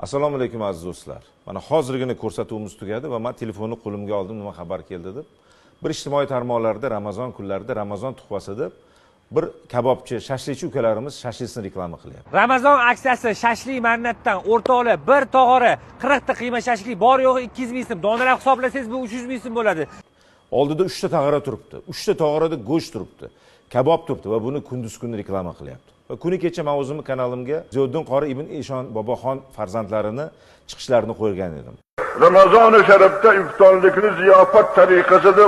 Assalomu alaykum aziz do'stlar. Mana hozirgina ko'rsatuvimiz tugadi va men telefonni qo'limga oldim, nima xabar keldi deb. Bir ijtimoiy tarmoqlarda Ramazon kunlarida Ramazon tuhfasi deb bir kabobchi, shashlikchi ukalarimiz shashlikni reklama qilyapti. Ramazon aksiyasi shashlik mannatdan o'rtoqlar bir tog'ora 40 ta qiyma shashlik bor yo'g'i 200 ming so'm. Donalab hisoblasangiz bu 300 ming so'm bo'ladi. Oldida 3 ta tog'ora turibdi. 3 ta tog'orada go'sht turibdi, kabob turibdi va buni kunduz kuni reklama qilyapti. Va kuni kecha men o'zimni kanalimga Ziyoddin Qori ibn Eshon Boboxon farzandlarini chiqishlarini qo'ygan edim. Ramazon-i sharifda iftorlikni ziyofat tariqasida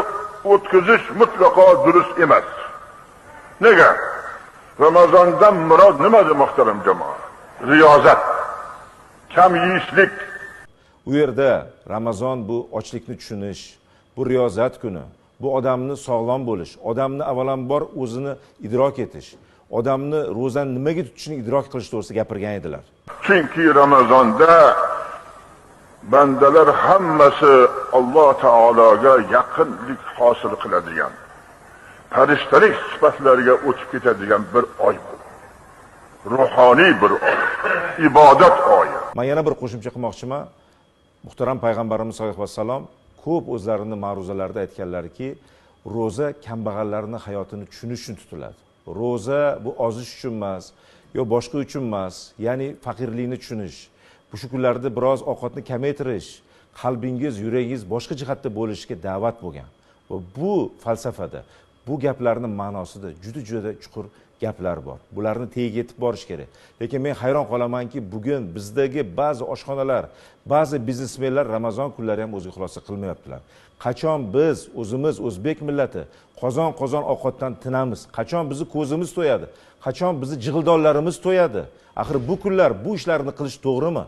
o'tkazish mutlaqo durust emas. Nega? Ramazondan murod nimadir muhtaram jamoa? Riyozat, kam yeyishlik. U yerda Ramazon bu ochlikni tushunish, bu riyozat kuni, bu odamni sog'lom bo'lish, odamni avvalambor o'zini idrok etish, odamni ro'zani nimaga tutishini idrok qilish to'g'risida gapirgan edilar. Chunki Ramazonda bandalar hammasi Alloh taologa yaqinlik hosil qiladigan, farishtalik sifatlariga o'tib ketadigan bir oy bu. Ruhoniy bir oy, ibodat oyi. Men yana bir qo'shimcha qilmoqchiman. Muhtaram payg'ambarimiz sollallohu alayhi vasallam ko'p o'zlarini ma'ruzalarida aytganlarki, ro'za kambag'allarning hayotini tushunish uchun tutiladi. Ro'za bu ozish uchun emas, yo boshqa uchun emas, ya'ni faqirlikni tushunish. Bu shu kunlarda biroz ovqatni kamaytirish, qalbingiz, yuragingiz boshqa jihatda bo'lishiga da'vat bo'lgan. Va bu falsafada, bu gaplarning ma'nosida juda-juda chuqur gaplar bor. Bularni tagiga yetib borish kerak. Lekin men hayron qolamanki, bugun bizdagi ba'zi oshxonalar, ba'zi biznesmenlar Ramazon kunlari ham o'ziga xulosa qilmayaptilar. Qachon biz o'zimiz o'zbek millati qozon-qozon ovqatdan tinamiz? Qachon bizni ko'zimiz to'yadi? Qachon bizni jig'ildonlarimiz to'yadi? Axir bu kunlar bu ishlarni qilish to'g'rimi?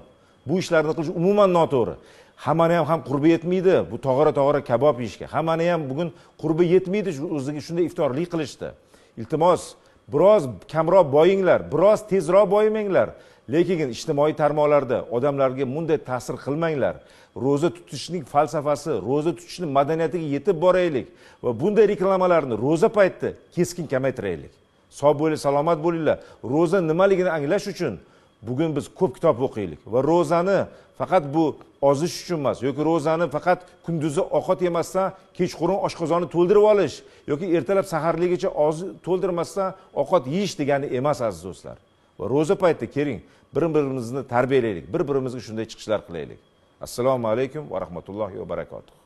Bu ishlarni qilish umuman noto'g'ri. Hammani ham qurbi yetmaydi bu tog'ora-tog'ora kabob yeyishga. Hammani ham bugun qurbi yetmaydi o'ziga shunday iftorlik qilishdi. Iltimos, biroz kamroq boyinglar, biroz tezroq boyimanglar. Lekin ijtimoiy tarmoqlarda odamlarga bunday ta'sir qilmanglar. Ro'za tutishning falsafasi, ro'za tutishning madaniyatiga yetib boraylik va bunday reklamalarni ro'za paytida keskin kamaytiraylik. Sog' bo'ling, salomat bo'linglar. Ro'za nimaligini anglash uchun bugun biz ko'p kitob o'qiylik va ro'zani faqat bu ozish uchun emas, yoki ro'zani faqat kunduzi ovqat yemasdan kechqurun oshqozonni to'ldirib olish yoki ertalab saharligicha og'iz to'ldirmasdan ovqat yeyish degani emas aziz do'stlar. Va ro'za paytida keling, bir-birimizni tarbiyalaylik, bir-birimizga shunday chiqishlar qilaylik. Assalomu alaykum va rahmatullohi va barakotuh.